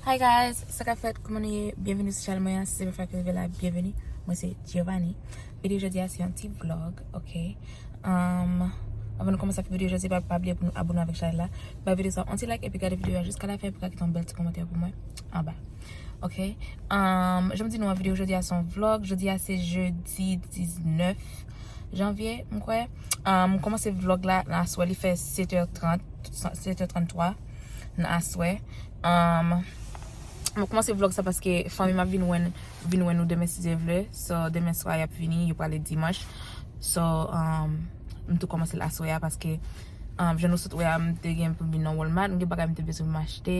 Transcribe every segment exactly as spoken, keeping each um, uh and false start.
Hi guys, sa k ap fèt, kòman nou ye? Byenveni sou chanèl mwen an, si se premye fwa ke w rive la, byenveni. Mwen se Giovanni. Videyo jodi a se yon ti vlog, ok? Um, anvan nou kòmanse ak videyo jodi, pa, pa bliye pou nou abòne avèk chanèl la. Ba videyo sa yon ti like epi gade videyo a jiska lafen pou ka kite yon bèl ti kòmantè pou mwen anba. Ok? Um, jan m di nou an, videyo jodi a se yon vlog. Jodi a se jedi diznèf janvye, m kwè. Um, m kòmanse vlog la nan aswè, li fè sèt è trant, sèt è tranntwa nan aswè. Um, mwen kòmanse vlog sa paske fanmi m ap vin wè n, vin wè nou demen si Dye vle. So, demen swa y ap vini, yo prale dimanch. So, um, m tou kòmanse l aswè a paske, um, jan nou sot wè a, m te gen pou m vin nan Walmart, m gen bagay m te bezwen pou m achte.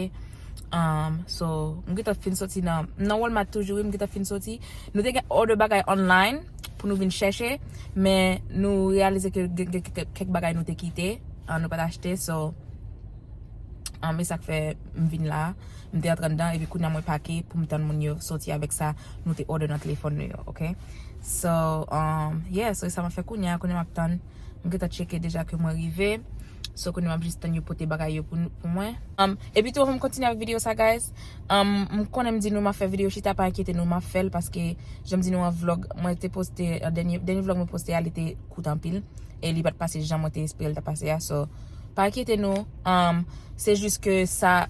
Um, so, m gentan fin soti nan, nan Walmart toujou, wi, m gentan fin soti. Nou te gen order bagay online pou nou vin chèche, men nou reyalize ke gen, gen kèk, kèk bagay nou te kite, ah, nou pa t achte, so, ah, men sa k fè m vin la. M te antre anndan, epi kounye a mwen pake pou m tann moun yo soti avèk sa nou te order nan telefòn nou yo, ok? So, um, yeah, so e sa m ap fè kounye a, kounye a m ap tann. M gentan tcheke deja ke mwen rive. So, kounye a m ap jis tann yo pote bagay yo pou, pou mwen. Um, epi tou, anvan m kontinye avèk videyo sa, guys, um, m konnen m di nou m ap fè videyo chita, pa enkyete nou, m ap fè l paske, jan m di nou an vlog, mwen te poste, an dènye, dènye vlog mwen poste a, li te kout anpil. E li pa t pase jan mwen te espere l ta pase a. So, pa enkyete nou. Um, se jis ke sa,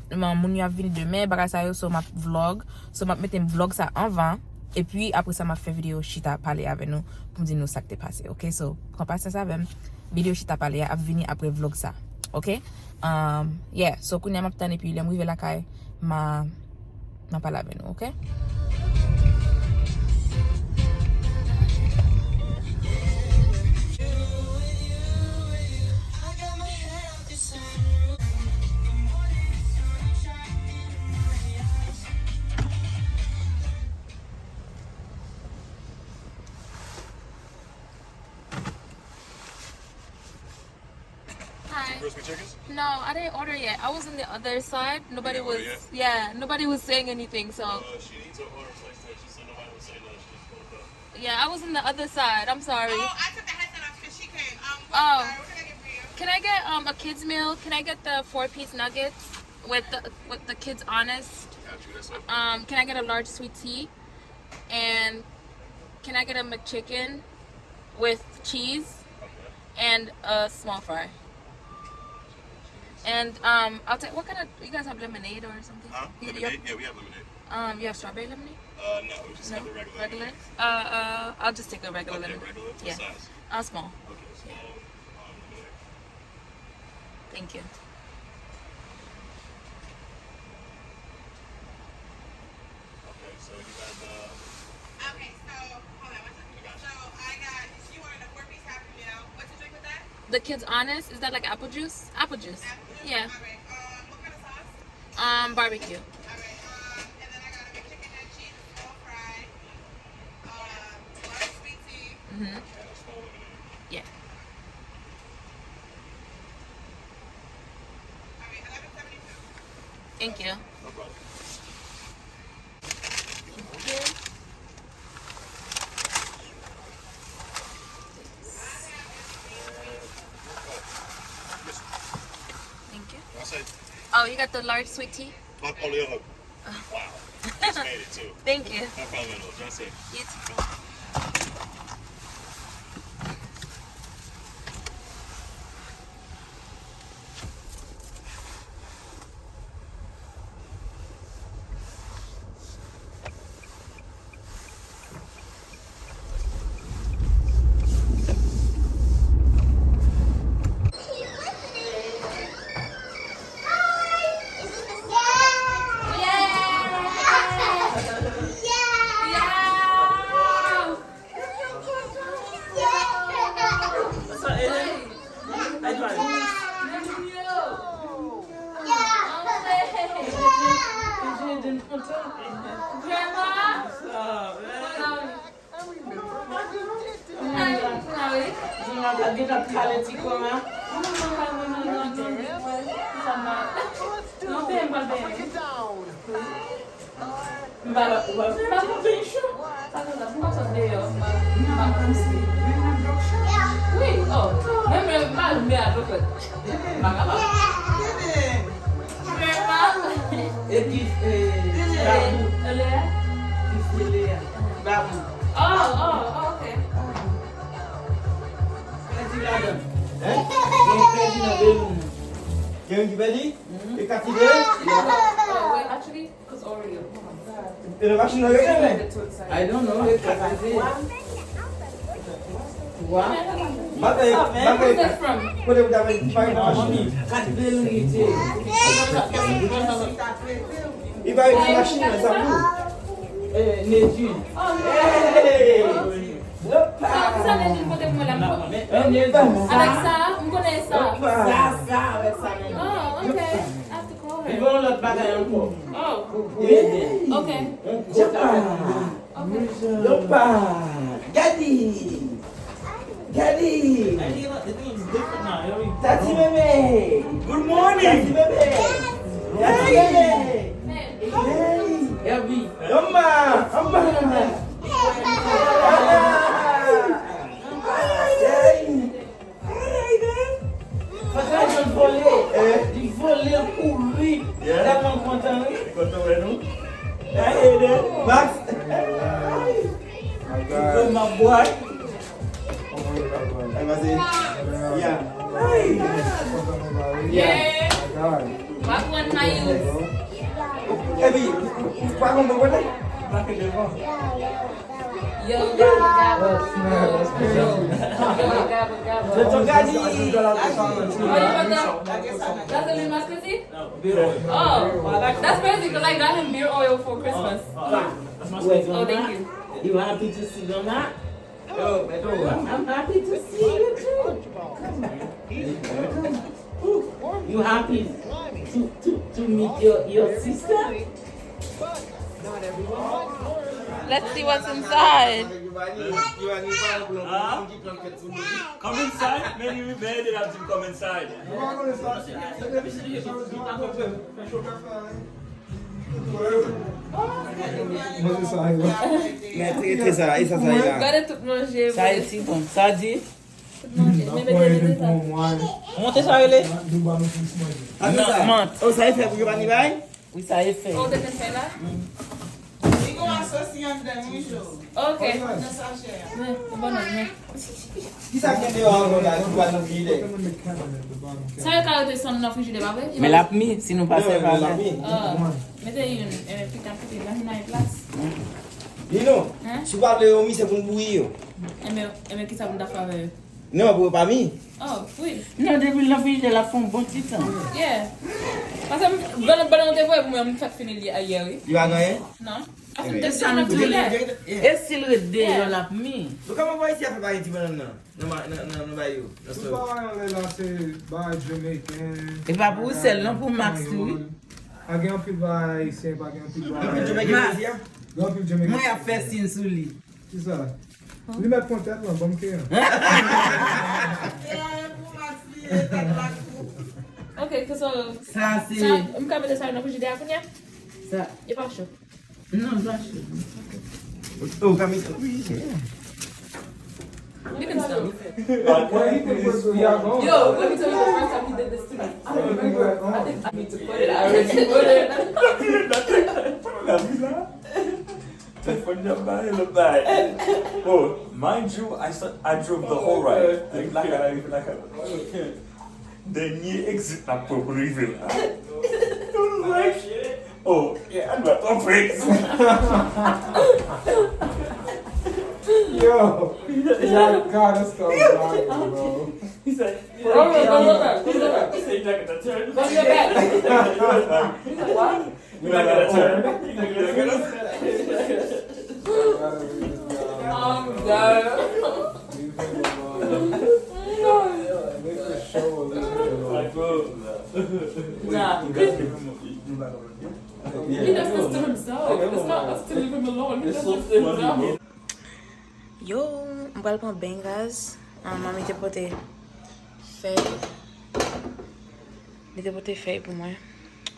man, moun yo ap vini demen, bagay sa yo, so m ap vlog. So, m ap mete vlog sa anvan. Epi, apre sa, m ap fè videyo chita pale avè nou pou m di nou sa k te pase, ok? So, pran pasyans avè m. Videyo chita pale a ap vini apre vlog sa, ok? Um, yeah, so kounye a m ap tann epi lè m rive lakay, m a, m a pale avè nou, ok? Hi. Crispy chickens? No, I didn't order yet. I was on the other side. Nobody was, yeah, nobody was saying anything, so. Uh, she needs her order, so I said, she said nobody was saying nothing. She just woke up. Yeah, I was on the other side. I'm sorry. Oh, I took the headset off 'cause she came. Um, what, oh. Sorry, what can I get for you? Can I get, um, a kids meal? Can I get the four-piece nuggets with the, with the kids honest? Got you, that's okay. Um, can I get a large sweet tea? And can I get a McChicken with cheese and a small fry? And, um, I'll take, what kind of, you guys have lemonade or something? Huh? You, you have, lemonade? Yeah, we have lemonade. Um, you have strawberry lemonade? Uh, no, we just have the regular lemonade. No? Regular? Uh, uh, I'll just take a regular lemonade. Okay, regular? What size? Yeah. Uh, small. Okay, small, um, lemonade. Thank you. Okay, so you got the. Okay, so, hold on one second. I got you. So, I got, you wanted a four-piece Happy Meal. What's the drink with that? The Kids Honest, is that like apple juice? Apple juice. Apple juice? Yeah. All right. Um, what kind of sauce? Um, barbecue. All right. Um, and then I got a McChicken and cheese, a small fry, um, large sweet tea. Mm-hmm. Yeah. All right, eleven seventy-two. Thank you. No problem. Thank you. Oh, you got the large sweet tea? Wow. Just made it too. Thank you. No problem at all. Drive safe. You too. M pa, m pa, m pa konprann cho. Sa konsa, pou m pa sot deyò, m pa, m pa konprann si. Wi, oh, menm lè m pa alme a, m pa kapab. Vrèman. Gift, eh, Babou. Gift Lea. Babou. Oh, oh, oh, ok. Pèdi ladan. Hein? Gen pèdi nan Belou. Gen youn ki pèdi? E kat ki gen? Oh, wait, actually, 'cause Oreo. E nan machin nan yo gen, men. I don't know. E kat ki gen? Wa? Bagay, bagay. Kote ou ta vin? Bagay nan machin. Kat Belou, li te. Li pa rete machin nan, sa pou. Eh, Nedjine. Hey! Sa, sa Nedjine pote pou mwen la, m ko-, avèk sa, m konnen sa. Sa, sa, avèk sa menm. Oh, ok. I have to call her. Li gen yon lòt bagay ankò. Oh. Ok. Yon gwo kat. Ok. Yopa! Gadi! Gadi! Tati Meme! Good morning! Tati Meme! Tati Meme! Hey! Anba! Anba! Hey! Papa Jean vole. Eh? Li vole, l kouri. Yeah. Tèlman kontan, wi. Li kontan wè nou. Max. Good, my boy. Ay, pase. Yeah. Hey. Yeah. Wagwan, my youth. Epi, ou pa konn mwen kote? Yo, gabo, gabo. Yo, yo, gabo, gabo. Oh, you put the gasoline mask, Chrissy? Oh, that's crazy 'cause I got him beer oil for Christmas. Oh, thank you. You happy to see them, huh? I'm happy to see you too. Come on. Come on. You happy to, to, to meet your, your sister? Let's see what's inside. Come inside. Men li, men li ap di m come inside. Manje sa yo. Men trete sa, e sa sa ye la. Gade tout manje. Sa e ti bon. Sa di? Tout manje. Men mete, mete sa. Monte sa rele? Mant. Oh, sa e fè pou yo pa ni bay? Wi, sa e fè. Oh, te fè la? Li gon asosi anndan, wi, Jo. Ok. Nan sachè a. Men, bon, men. Kisa ki gen deyò ankò la, ki pral nan frijidè? Sa yo ka rete san nan frijidè, pa vre? Men l ap mi, si nou pa sèvi avè l. Ah, mete youn, eh, pita, pita, imajine yon plas. Li non. Hein? Si w pa vle yo mi, se pou n bouyi yo. Enben, enben, kisa pou n ta fè avè yo? Non, pou yo pa mi. Oh, wi. Non, depi l nan frijidè, l ap fè yon bon ti tan. Yeah. Paske m, pandan, pandan w te voye pou mwen, m fèk fini li yè, wi. Li pa gen anyen? Non. E sa nou di. E si l ret deyò, l ap mi. Nou kòman voye isi a fè pa gen ti bannann nan? Nan ma-, nan, nan, nan bay yo, nan store. Tout bagay anlè la se bagay Jamaican. E pa pou ou sèl, non, pou Max tou, wi. Pa gen anpil bagay ayisyen, pa gen anpil bagay. Anpil Jamaican isi a? Gen anpil Jamaican. Mwen ap fè siy sou li. Kisa? Li mèt pran tèt lan, ban m ke an. Ok, so, sa se, sa, m ka mete sa yo nan frijidè a kounye a? Sa. E pa cho. Non, pa cho. Oh, ka mete, wi. You can stop. Yo, let me tell you the first time he did this to me. I don't remember. I think I need to put it. I already put it. Put it in that thing. Put it in that thing. Telefòn nan bay, lòt bay. Oh, mind you, I sta-, I drove the whole ride. Like, like, like, like, dènye exit n ap pran pou n rive la. Oh, yeah, I got a break. Yo, y'all gotta stop lying, bro. He said, he said, he said, you not gonna turn. He said, what? You not gonna turn. You not gonna turn. I'm done. Nah. He does this to himself. It's not us to leave him alone. He does this to himself. Yo, m pral pran beny, guys. Ah, manmi te pote fèy. Li te pote fèy pou mwen.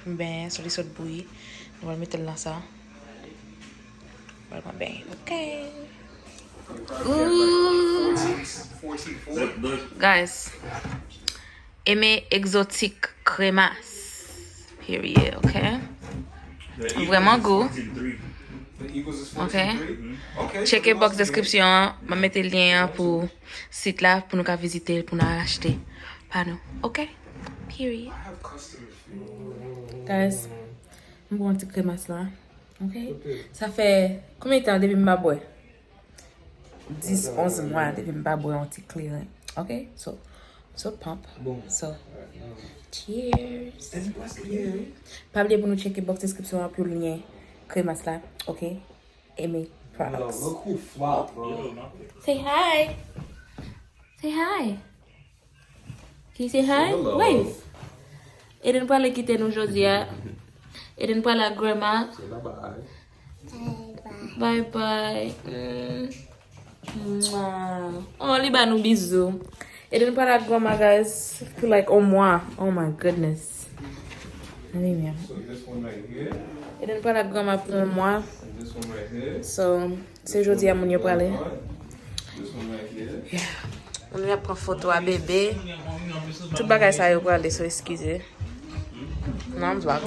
Pou m benyen, so li sot bouyi. Nou pral mete l nan sa. M pral pran beny. Ok. Ooh. Guys, Aimé Exotique Crémasse. Period, ok? Vrèman gou. Ok. Tcheke box description an. M ap mete lyen an pou sit la pou nou ka vizite l, pou nou al achte pa nou. Ok. Period. Guys, m bwè yon ti kremas la. Ok. Sa fè konbyen tan depi m pa bwè? Dis, onz mwa depi m pa bwè yon ti kleren. Ok. So, so pump. So, cheers. Pa bliye pou nou tcheke box description an pou lyen kremas la. Ok. Eme products. Say hi. Say hi. Can you say hi? Wave. Eden prale kite nou jodi a. Eden prale ak grandma. Bye bye. Mm. Mwah. Oh, li ba nou bizou. Eden prale ak grandma, guys, pou like yon mwa. Oh my goodness. Anyway. Eden prale ak grandma pou yon mwa. So, se jodi a moun yo prale. Yeah. Moun yo ap pran foto a bebe. Tout bagay sa yo prale, so eskize. Non, m vag.